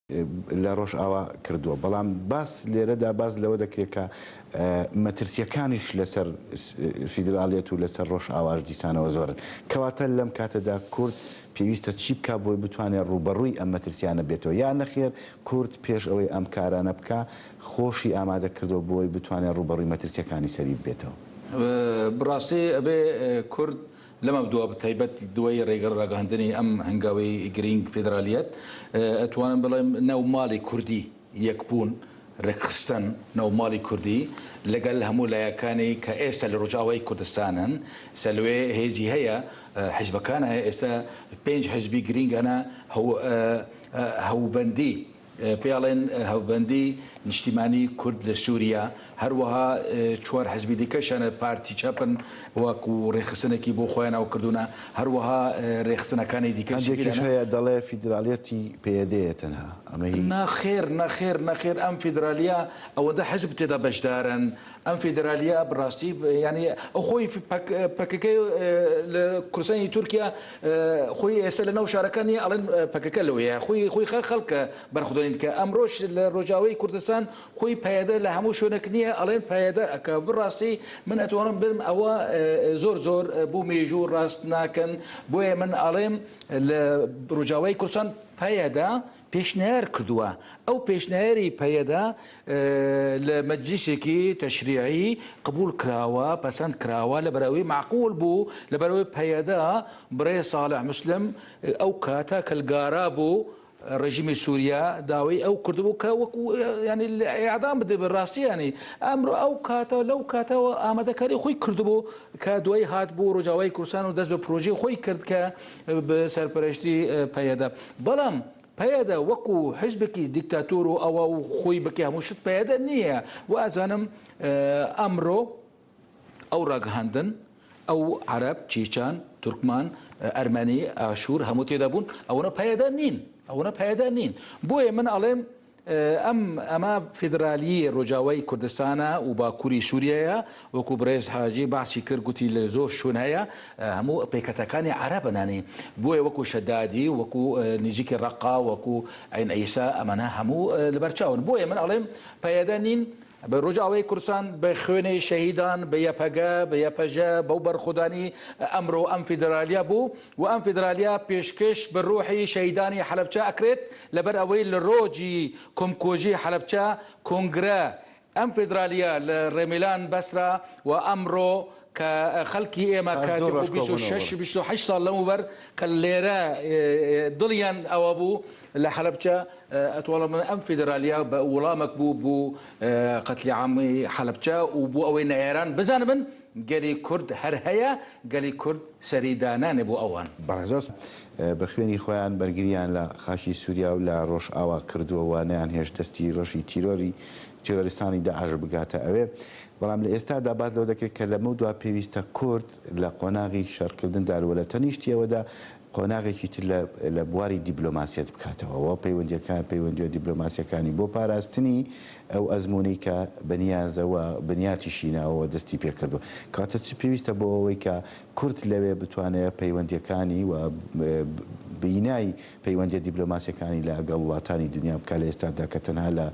لە ڕۆژئاوا کردووە، بەڵام باس لێرەدا باس لەوە دەکرێت کە مەترسییەکانیش لەسەر فیدراڵیەت و لەسەر ڕۆژئاواش دیسانەوە زۆرن. کەواتە لەم کاتەدا کورد پێویستە چی بکا بۆی بتوانێت ڕووبەڕووی ئەم مەترسییانە بێتەوە؟ یا نەخێر کورد پێش ئەوەی ئەم کارانە بکا خۆشی ئامادە کردووە بۆی بتوانێت ڕووبەڕووی مەترسییەکانی سەری ببێتەوە؟ بەڕاستی ئەبێ کورد لەمە دوا بەتایبەت دوای ڕێگە ڕاگەهاندنی ئەم هەنگاوی گرینگ فیدرالیەت ئەتوانم بڵێم ناو ماڵی کوردی یەکبوون ڕێکخستن ناو ماڵی کوردی لەگەل هەموو لایەکانی کە ئێستا لە ڕۆژئاوای کوردستانن ئێستا لەوێ هێزی هەیە حیزبەکان هەیە ئێستا پێنج حیزبی گرینگ هەنە هەوبەندی پێی ئەڵێن هەڤبەندی نیشتیمانی کورد لە سوریا، هەروەها چوار حزبی دیکەش هەن پارتی چەپن وەکو رێکخستنێکی بۆ خۆیان ئەو کردوونە، هەروەها رێکخستنەکانی دیکە هەندێکیش هەیە دەڵێ فیدراڵیەتی پەیەدەیە تەنها ئەمە هی. نەخێر نەخێر نەخێر ئەم فیدرالیە ئەوەندە حزب تێدا بەشدارن ئەم فیدرالیە بڕاستی یانی ئەو خۆی پەکەکە لە کوردستانی تورکیا خۆی ئێستا لە ناو شارەکان نیە ئەڵێن پەکەکە لەوەیە خۆی خۆی خەڵکە بەرخودانی دکە ئەمڕۆش لە ڕۆژاوای کوردستان خۆی پەیەدە لە هەموو شوێنێک نییە ئەڵێن پەیەدە ئەکە بڕاستی من ئەتوانم بم ئەوە زۆر زۆر بۆ مێژوو ڕاست ناکەن بۆیە من ئەڵێم لە ڕۆژاوای کوردستان پەیەدە پێشنیار کردووە، ئەو پێشنیاری پەیەدە لە مەجلیسێکی تەشریعی قبوڵ کراوە، پەسەند کراوە، لەبەرئەوەی مەعقول بوو، لەبەرئەوەی پەیەدە بڕێز ساڵح موسلم ئەو کاتە کە گارا بوو ڕێژیمی سووریا داوای ئەو کردبوو کە وەکو یانی ئێعدام بدرێ بە ڕاستی یانی ئەمڕۆ ئەو کاتە لەو کاتەوە ئامادەکاری خۆی کردبوو کە دوای هات بۆ ڕۆژاوای کوردستان و دەست بە پرۆژەی خۆی کرد کە بە سەرپەرشتی پەیەدە بەڵام پەیەدە وەکو حیزبێکی دیکتاتۆر و ئەوە و خۆی بکەی هەموو شت پەیەدە نییە و ئەزانم ئەمڕۆ ئەو ڕاگەهاندن ئەو عەرەب چیچان تورکمان ئەرمەنی ئاشور هەموو تێدا بوون ئەوەنە پەیەدە نین ئەوەنە پەیەدە نین بۆیە من ئەڵێم ئەم ئەمە فیدرالیی ڕۆژاوای کوردستانە و باکووری سووریایە، وەکوو بەڕێز حاجی باسی کرد گوتی لە زۆر شوێن هەیە هەموو پێکهاتەکانی عەرەبن یانی بۆیە وەکوو شەدادی وەکوو نزیکی ڕەققە وەکوو عەین عیسا ئەمانە هەموو لەبەرچاون بۆیە من ئەڵێم پەیەدە نین بە ڕۆژاوای کوردستان بە خوێنی شەهیدان بە یەپەگە بە یەپەژە بەو بەرخۆدانی ئەمڕۆ ئەم فیدرالیە بوو و ئەم فیدرالیە پێشکەش بە ڕۆحی شەهیدانی حەلەبچە ئەکرێت لەبەر ئەوەی لە ڕۆژی کۆمکۆژی حەلەبچە کۆنگرە ئەم فیدرالیە لە ڕێمیلان بەسرا و ئەمڕۆ کە خەلکی ئێمە پاش کە دوو ڕۆژ 26 کۆبوونەوە. 28 ساڵ لەمەوبەر کە لێرە دڵیان ئەوە بوو لە حەلەبچە ئەتوانم بڵێم ئەم فیدرالیە بە وڵامەک بوو بۆ قەتلی عامی حەلەبچە و بۆ ئەوەی نەیاران بزانبن گەلی کورد هەر هەیە، گەلی کورد سەری دانانێ بۆ ئەوان. بەڕێزۆز بە خوێنی خۆیان بەرگریان لە خاکی سوریا و لە ڕۆژئاوا کردووە و نەیانهێشت دەستی ڕەشی تیرۆری تیرۆریستانی داعش بگاتە ئەوێ. بەڵام لە ئێستادا باس لەوە دەکرێت کە لەمەودوا پێویستە کورد لە قۆناغی شەڕکردندا و لە تەنیشتیەوەدا قۆناغێکی تر لە لە بواری دیبلۆماسیەت بکاتەوە و پەیوەندیەکان پەیوەندیە دیبلۆماسیەکانی بۆ پاراستنی ئەو ئەزموونەی کە بەنیازە و بنیاتیشی ناوە و دەستی پێکردووە. کەواتە چ پێویستە بۆ ئەوەی کە کورد لەوێ بتوانێ پەیوەندیەکانی و بینای پەیوەندیە دیبلۆماسیەکانی لە گەڵ وڵاتانی دنیا بکا لە ئێستادا کە تەنها لە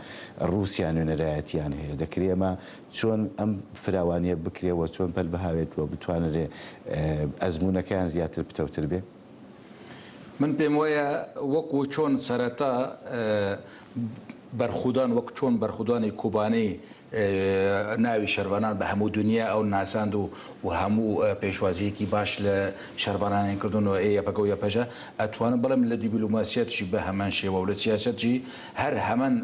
ڕووسیا نوێنەرایەتیان هەیە دەکرێ ئەمە چۆن ئەم فراوانیە بکرێ و چۆن پەل بهاوێت و بتوانرێ ئەزموونەکەیان زیاتر پتەوتر بێ؟ من پێم وایە وەکو چۆن سەرەتا بەرخودان وەک چۆن بەرخودانی کوبانی ناوی شەرڤانان بە هەموو دنیا ئەو ناساند و و هەموو پێشوازیەکی باش لە شەرڤانانیان کردون و یەپەگە و یەپەژە ئەتوانم بڵێم لە دیبلۆماسیەتشی بە هەمان شێوە و لە سیاسەتشی هەر هەمان.